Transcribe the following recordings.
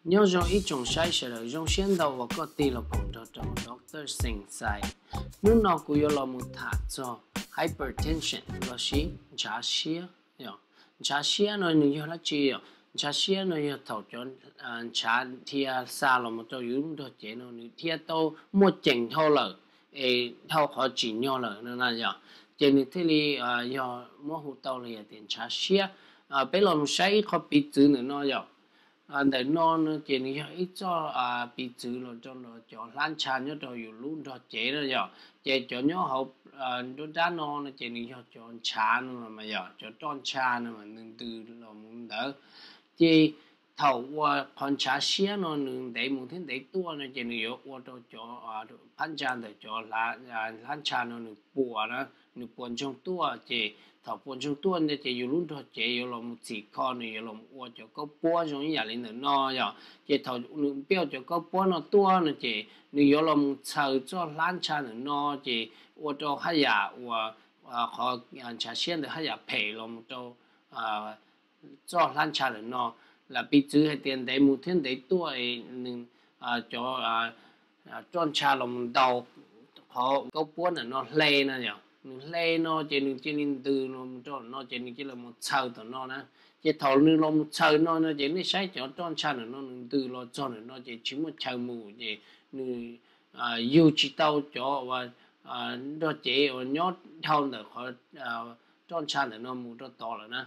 Nyob zoo ib tsoom saib sawv daws, zoo siab ntau uas koj tig los koom nrog rau Doctor Xeem Xais. Hnub no kuv yuav los mus tham txog hypertension lossis ntshav siab. Ntshav siab no nws yog dab tsi? Ntshav siab no yog thaum cov ntshav dhia xa los mus rau yus lub nrog cev no nws dhia tau muaj ceem dhau lawm, es dhau qhov tsim nyog lawm no na yom. Ces nws thiaj li yog muab hu tau li tias ntshav siab. Peb los mus saib ib qho piv txwv ntawm no yom. Ntawm no no ces nws yog ib txoj piv txwv los rau cov hlab ntsha nyob rau yus lub nrog cev no yom. Ces cov nyob hauv nruab nrab no no ces nws yog cov ntshav no mas yom, cov roj ntsha no mas nws ntws los mus ntawd. Ces thaum uas qhov ntshav siab no nws ntev mus thiab ntev tuaj no ces nws yuav ua rau cov phab ntsa ntawm cov hlab ntsha no nws puas na, nws puas ntsoog tuaj. Ces thaum puas ntsoog tuaj no ces yus lub nrog cev yuav los mus txhim kho, nws yuav los ua cov kaub puab zoo ib yam li ntawm no yom. Ces thaum nws pib cov kaub puab no tuaj no ces nws yuav los mus txhaws txoj hlab ntsha ntawm no, ces ua rau haj yam uas qhov ntshav siab ntawd haj yam phem los mus rau txoj hlab ntsha ntawm no. Lam piv txwv hais tias ntev mus thiab ntev tuaj, nws cov roj ntsha los mus ntaus qhov kaub puab ntawm no hle na yom, nws hle no ces nws cia li ntws los rau no ces nws cia li los txhaws tom no na. Ces thaum nws los mus txhaws no no ces nej saib cov roj ntsha ntawm no nws ntws los txog ntawm no ces tsis muaj chaw mus ces nws yug tsis tau cov uas nrog cev uas nyob dhau ntawm qhov roj ntsha ntawm no mus rau tod lawm na.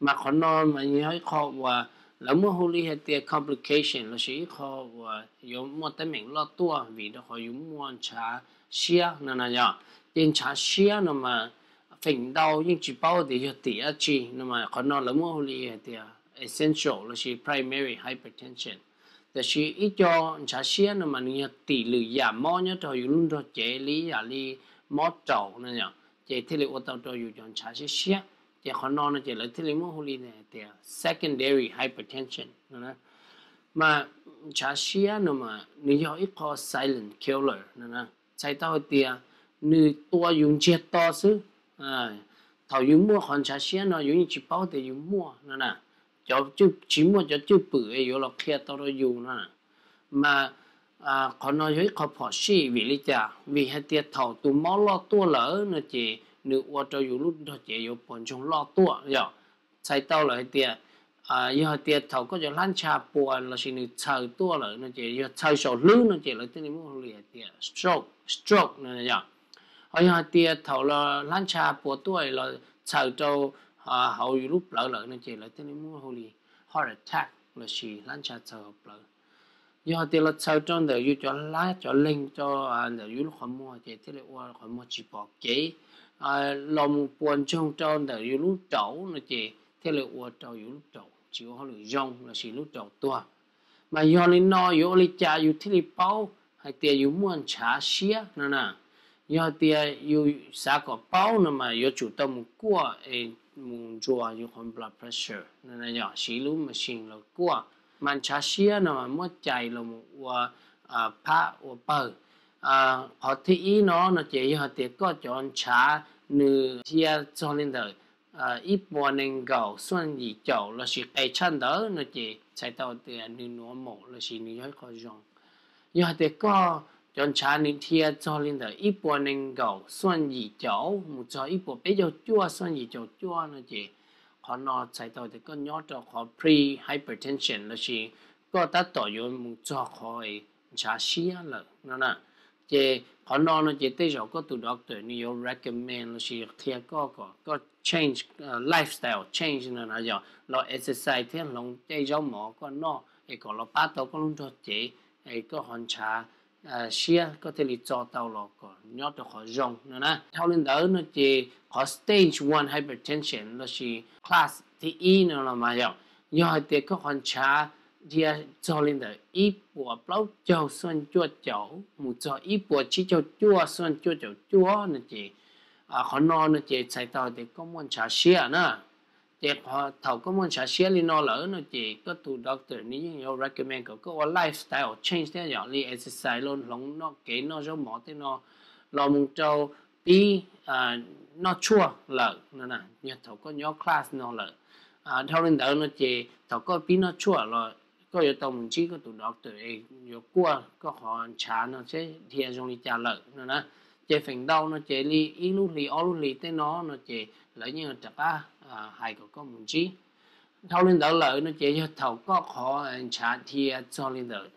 Mas qhov no mas yog ib qho uas lawv muab hu li hais tias complication lossis ib qho uas yuav muaj teeb meem loj tuaj vim rau qhov yus muaj ntshav siab no na yom. Ces ntshav siab no mas feem ntau yeej tsis paub tias yog tim dab tsi no mas qhov no lawv muab hu li hais tias essential lossis primary hypertension. Tiam sis ib co ntshav siab no mas nws yog tim lwm yam mob nyob rau yus lub nrog cev li yam li mob raum no yom, ces thiaj li ua tau rau yus cov ntshav siab siab. Ces qhov no no ces lawv thiaj li muab hu li hais tias secondary hypertension no. Mas ntshav siab no mas nws yog ib qho silent killer no. Txhais tau hais tias nws tua yus ntsiag to xwb. Thaum yus muaj qhov ntshav siab no yus yeej tsis paub tias yus muaj no na. Cov tsis muaj cov cwj pwm yuav los qhia tau rau yus no. Mas qhov no yog ib qho phom sij. Vim li cas? Vim hais tias thaum tus mob loj tuaj lawm no ces nws ua rau yus lub nrog cev yuav puas ntsoog loj tuaj yom. Txhais tau lawm hais tias yog hais tias thaum koj cov hlab ntsha puas lossis nws txhaws tuaj lawm no ces yog txhaws saum hlwb no ces lawv thiaj li muab hu li hais tias stroke, stroke no yom. Ho yog hais tias thaum los hlab ntsha puas tuaj los txhaws rau hauv yus lub plawv lawm no ces lawv thiaj li muab hu li heart attack lossis hlab ntsha txhaws hauv plawv. Yog hais tias los txhaws rau ntawm yus cov hlab cov leeg rau ntawm yus lub qhov muag ces thiaj li ua qhov muag tsis pom kev, los mus puas ntsoog rau ntawm yus lub raum no ces thiaj li ua rau yus lub raum tsis ua hauj lwm zoo lossis lub raum tuag. Mas yog li no yuav ua li cas yus thiaj li paub hais tias yus muaj ntshav siab no na? Yog hais tias yus xav kom paub no mas yuav tsum tau mus kuaj es mus ntsuas yus qhov blood pressure no, yog siv lub machine los kuaj. Mas ntshav siab no mas muab cais los mus ua phab ua pawg. Qhov thib ib no no ces yog hais tias koj cov ntshav nws dhia txog li ntawm ib puas nees nkaum xuaj yim caum lossis qes tshaj ntawd no ces txhais tau tias nws normal lossis nws yog ib qho zoo. Yog hais tias koj cov ntshav nws dhia txog li ntawm ib puas nees nkaum xuaj yim caum mus txog ib puas peb caug cuaj xuaj yim caum cuaj no ces qhov no txhais tau tias koj nyob rau qhov pre-hypertension lossis koj tab tom yuav mus txog qhov ntshav siab lawm no na. Ces qhov no no ces tej zaum koj tus doctor nws yuav recommend lossis qhia koj kom koj change lifestyle change no na, yog los exercise thiab hloov tej zaub mov koj noj es kom los pab tau koj lub nrog cev es koj qhov ntshav siab koj thiaj li txo tau los kom nyob rau qhov zoo no na. Dhau li ntawd no ces qhov stage one hypertension lossis class thib ib no los mas yog, yog hais tias koj qhov ntshav dhia txog li ntawm ib puas plaub caug xuaj cuaj caum mus txog ib puas tsib caug cuaj xuaj cuaj caum cuaj no ces qhov no no ces txhais tau hais tias koj muaj ntshav siab na. Ces thaum koj muaj ntshav siab li no lawm no ces koj tus doctor nws yeej yuav recommend kom koj ua lifestyle change thiab, yog li exercise los hloov noj kev noj zaub mov tej no los mus rau pib noj tshuaj lawm no, yog thaum koj nyob class no lawm. Dhau li ntawd no ces thaum koj pib noj tshuaj los koj yuav tau mus ntsib koj tus doctor es yuav kuaj koj qhov ntshav no seb dhia zoo li cas lawm no na. Ces feem ntau no ces li ib lub hlis ob lub hlis tej no no ces lawv yeej rov qab hais kom koj mus ntsib. Dhau li ntawd lawm no ces yog thaum koj qhov ntshav dhia txog li ntawm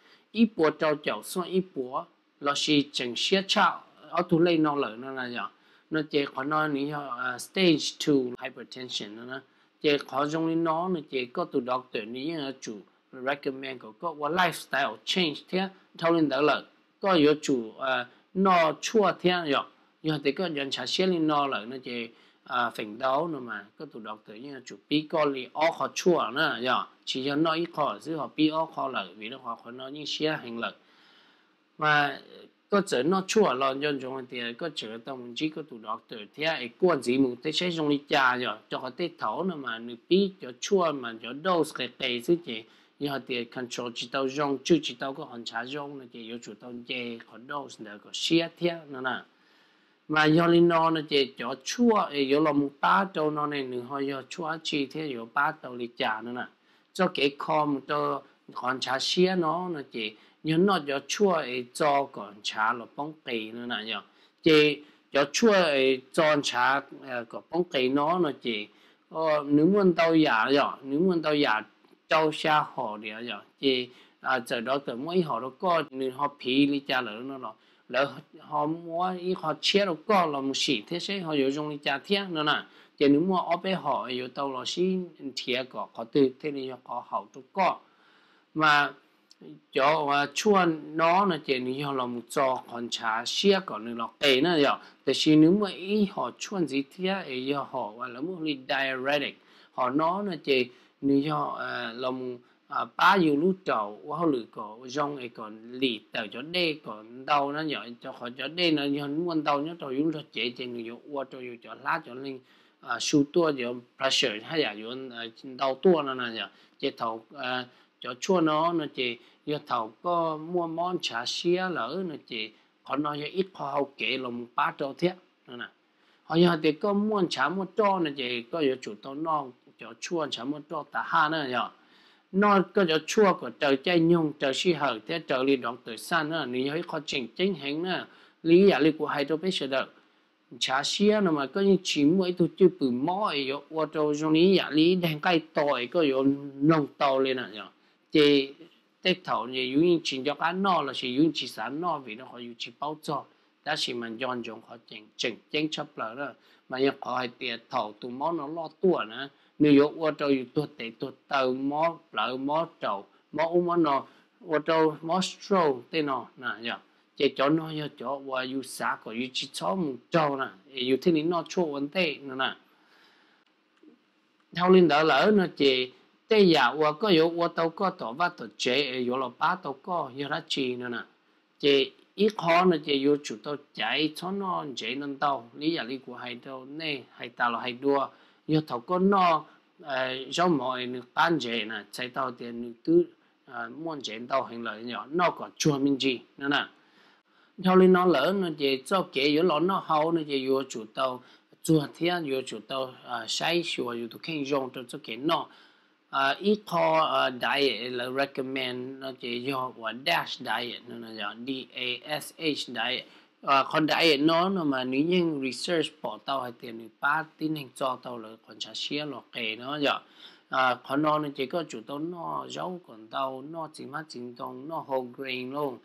ib puas rau caum xuaj ib puas lossis tseem siab tshaj ob tug lej no lawm no na yom, no ces qhov no nws yog stage two hypertension no na. Ces qhov zoo li no no ces koj tus doctor nws yeej yuav tsum recommend kom koj ua lifestyle change thiab. Dhau li ntawd lawm koj yuav tsum noj tshuaj thiab yom. Yog tias koj cov ntshav siab li no lawm no ces feem ntau no mas koj tus doctor yeej yuav tsum pib koj li ob qho tshuaj na yom, tsis yog noj ib qho xwb ho pib ob qho lawm vim rau qhov qhov no yeej siab heev lawm. Mas koj txawm noj tshuaj los nco ntsoov hais tias koj tseem tau mus ntsib koj tus doctor thiab es kuaj ntxiv mus thiab saib zoo li cas yom. Rau qhov tej thaum no mas nws pib cov tshuaj mas cov dose qis qis xwb ces yog hais tias control tsis tau zoo, tswj tsis tau koj qhov ntshav zoo no ces yuav tsum tau nce qhov dose ntawd kom siab thiab no na. Mas yog li no no ces cov tshuaj es yuav los mus pab rau no ne nws ho yog tshuaj dab tsi thiab yuav pab tau li cas no na. Txoj kev kho mus rau qhov ntshav siab no no ces yog noj cov tshuaj es txo kom ntshav los poob qis no na yom. Ces cov tshuaj es txo ntshav kom poob qis no no ces nws muaj ntau yam yom, nws muaj ntau yam, rau xya hom diam yom. Ces txawm doctor muab ib hom rau koj nws ho phiv li cas lawm no los lawv ho muab ib qho tshiab rau koj los mus sim thiab seb ho yuav zoo li cas thiab no na. Ces nws muaj ob peb hom yuav tau los sib nrhiav kom qhov twg thiaj li yog qhov haum rau koj. Mas cov tshuaj no no ces nws yog los mus txo qhov ntshav siab kom nws los qis na yom. Tiam sis nws muaj ib hom tshuaj ntxiv thiab es yog hom uas lawv muab hu li diuretic. Hom no no ces nws yog los mus pab yus lub raum ua hauj lwm kom zoo es kom lim tawm cov dej kom ntau na yom. Cov qhov cov dej no yog muaj ntau nyob rau yus lub nrog cev ces nws yuav ua rau yus cov hlab cov leeg su tuaj, cov pressure haj yam yuav ntau tuaj no na yom. Ces thaum cov tshuaj no no ces yog thaum koj muaj mob ntshav siab lawm no ces qhov no yog ib qho hau kev los mus pab rau thiab no na. Ho yog hais tias koj muaj ntshav muaj roj no ces koj yuav tsum tau noj cov tshuaj ntshav muaj roj tas haj na yom. Noj koj cov tshuaj kom raws caij nyoog raws sij hawm thiab raws li doctor xaj na, nws yog ib qho tseem ceeb heev na. Li ib yam li kuv hais rau peb sawv daws, ntshav siab no mas koj yeej tsis muaj ib tug cwj pwm mob es yuav ua rau zoo li ib yam li ib daig nqaij to es koj yuav mloog tau li na yom. Ces tej thaum ces yus yeej tsis nco qab noj lossis yus yeej tsis xav noj vim rau qhov yus tsis paub txog. Tab sis mas nco ntsoov qhov tseem ceeb tshaj plaws na, mas yog qhov hais tias thaum tus mob no loj tuaj na, nws yuav ua rau yus tuag tes tuag taw, mob plawv, mob raum, mob ub mob no, ua rau mob stroke tej no na yom. Ces cov no yog cov uas yus xav kom yus tsis txhob mus raug na, es yus thiaj li noj tshuaj ua ntej no na. Dhau li ntawd lawm no ces tej yam uas koj yuav ua tau koj tom vaj tom tsev es yuav los pab tau koj yog dab tsi no na. Ces ib qho no ces yuav tsum tau caiv txhob noj ntsev ntau ntau, li yam li kuv hais rau nej hais tas los hais dua, yog thaum koj noj zaub mov es nws qab ntsev na txhais tau tias nws twb muaj ntsev ntau heev lawm, noj kom tsuag me ntsis no na. Dhau li no lawm no ces txoj kev yuav los noj haus no ces yuav tsum tau tsuag thiab yuav tsum tau saib xyuas yus tus kheej zoo rau txoj kev noj. Ib qho diet lawv recommend no ces yog uas DASH diet no, DASH diet. Qhov diet no no mas nws yeej research pom tau hais tias nws pab tib neeg txo tau lawv qhov ntshav siab los qes no yom. Qhov no no ces koj tsum tau noj zaub kom ntau, noj txiv hmab txiv ntoo, noj whole grain lauj,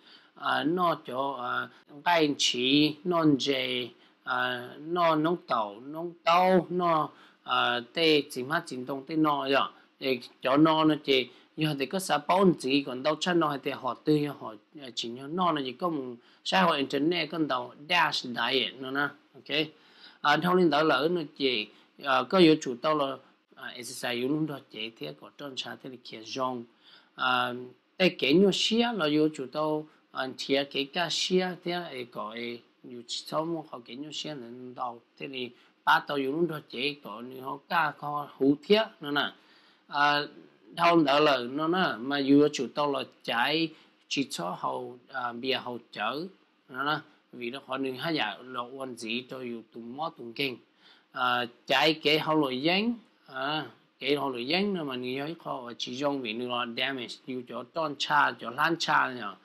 noj cov nqaij ntshiv, noj ntses, noj noob taum noob taub, noj tej txiv hmab txiv ntoo tej no yom. Cov no no ces yog tias koj xav paub ntxiv kom ntau tshaj no hais tias hom twg yog hom tsim nyog noj no ces koj mus saib hauv internet koj ntaus DASH diet no na. Dhau li ntawd lawm no ces koj yuav tsum tau los exercise yus lub nrog cev thiab kom roj ntsha thiaj li khiav zoo. Tej kev nyuaj siab los yuav tsum tau nrhiav kev kaj siab thiab es kom yus tsis txhob muaj qhov kev nyuaj siab ntawd ntau thiaj li pab tau yus lub nrog cev kom nws ho kaj kho huv thiab no na. Dhau ntawd lawm no na mas yus yuav tsum tau los caiv tsis txhob haus npias haus cawv, vim rau qhov nws haj yam los ua ntxiv rau yus tus mob tus nkeeg. Caiv kev haus luam yeeb, kev hauj lwm yeeb no mas nws yog ib qho uas tsis zoo vim nws los damage yus cov roj ntsha, cov hlab ntsha yom.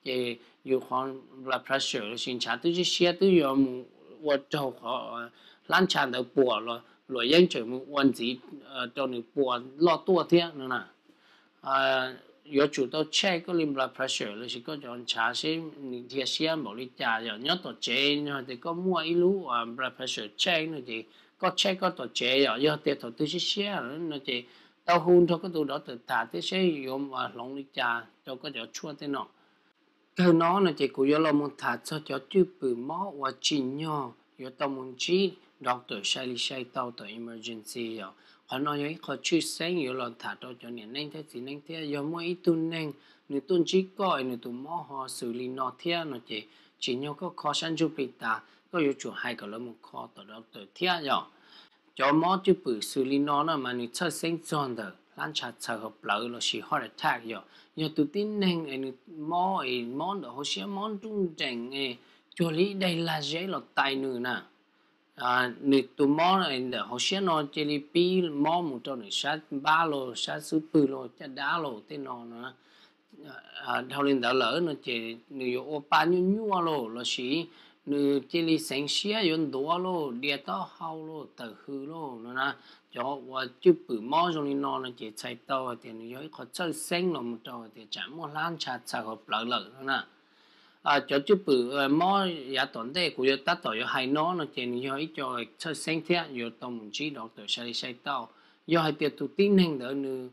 Ces yus qhov blood pressure lossis ntshav twb siab siab twb yuav mus ua raug qhov hlab ntsha ntawd puas los luam yeeb tseem mus ua ntxiv rau nws puas loj tuaj thiab no na. Yuav tsum tau check koj li blood pressure lossis koj cov ntshav seb nws dhia siab npaum li cas yom. Nyob tom tsev yog tias koj muaj ib lub blood pressure check no ces koj check koj tom tsev yom. Yog tias thaum twg siab siab no ces tau hu nrog koj tus doctor tham thiab seb yuav hloov li cas rau koj cov tshuaj tej no. Kawg no no ces kuv yuav los mus tham txog cov cwj pwm mob uas tsim nyog yuav tau mus ntsib doctor sai li sai tau tom emergency yom. Qhov no yog ib qho tshwj xeeb yuav los tham rau cov niam neej thiab txiv neej thiab. Yog muaj ib tug neeg nws tuaj ntsib koj es nws tus mob ho xws li no thiab no ces tsim nyog koj kho sab ntsuj plig tas koj yuav tsum hais kom lawv mus kho tom doctor thiab yom. Cov mob cwj pwm xws li no no mas nws txhawj xeeb txog ntawm hlab ntsha txhaws hauv plawv lossis heart attack yom. Yog tus tib neeg es nws mob es mob ntawm hauv siab mob nruj nreem es cuag li ib daim lag zeb los tais nws na. Nws tus mob ntawm hauv siab no cia li pib mob mus rau nws sab npab los sab xub pwg los caj dab los tej no na. Dhau li ntawd lawm no ces nws yuav ua pa nyuaj nyuaj los lossis nws cia li xeev siab yuav ntuav los dias taub hau los tawm hws los no na. Cov uas cwj pwm mob zoo li no no ces txhais tau hais tias nws yog ib qho txhawj xeeb los mus rau hais tias tsam muaj hlab ntsha txhaws hauv plawv lawm no na. Cov cwj pwm mob yav tom ntej kuv yuav tab tom yuav hais no no ces nws yog ib co txhawj xeeb thiab yuav tau mus ntsib doctor sai li sai tau. Yog hais tias tus tib neeg ntawd nws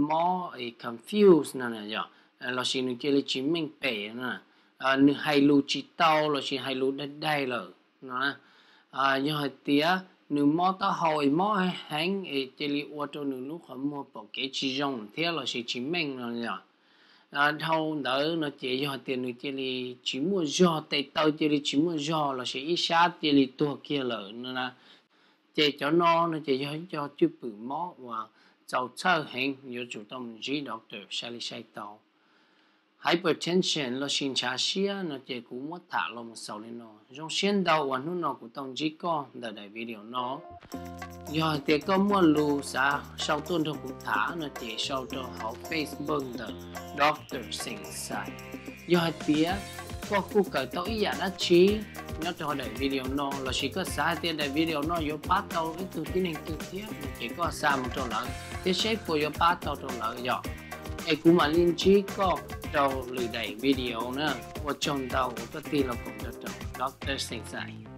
mob confuse no yom, lossis nws cia li tsis meej pem no, nws hais lus tsis tau lossis hais lus daig daig lawm no. Yog hais tias nws mob taub hau es mob heev es cia li ua rau nws lub qhov muag pom kev tsis zoo thiab lossis tsis meej no yom. Dhau ntawd no ces yog hais tias nws cia li tsis muaj zog, tes taw cia li tsis muaj zog lossis ib sab cia li tuag kiag lawm no na. Ces cov no no ces yog ib co cwj pwm mob uas txaus txhawj heev yuav tsum tau mus ntsib doctor sai li sai tau. Hypertension lossis ntshav siab no ces kuv muab tham los mus xaus li no. Zoo siab ntau uas hnub no kuv tau ntsib koj ntawm daim video no. Yog hais tias koj muaj lus xav sau tuaj nrog kuv tham no ces sau rau hauv Facebook ntawm Doctor Xeem Xais. Yog hais tias koj kuj kawm tau ib yam dab tsi nyob rau hauv daim video no lossis koj xav hais tias daim video no yuav pab tau ib tug tib neeg twg thiab no ces koj xa mus rau lawv thiab seb puas yuav pab tau rau lawv yom. Es kuv mam li ntsib koj rau lwm daim video na. Ua tsaug ntau uas koj tig los koom nrog rau Doctor Xeem Xais.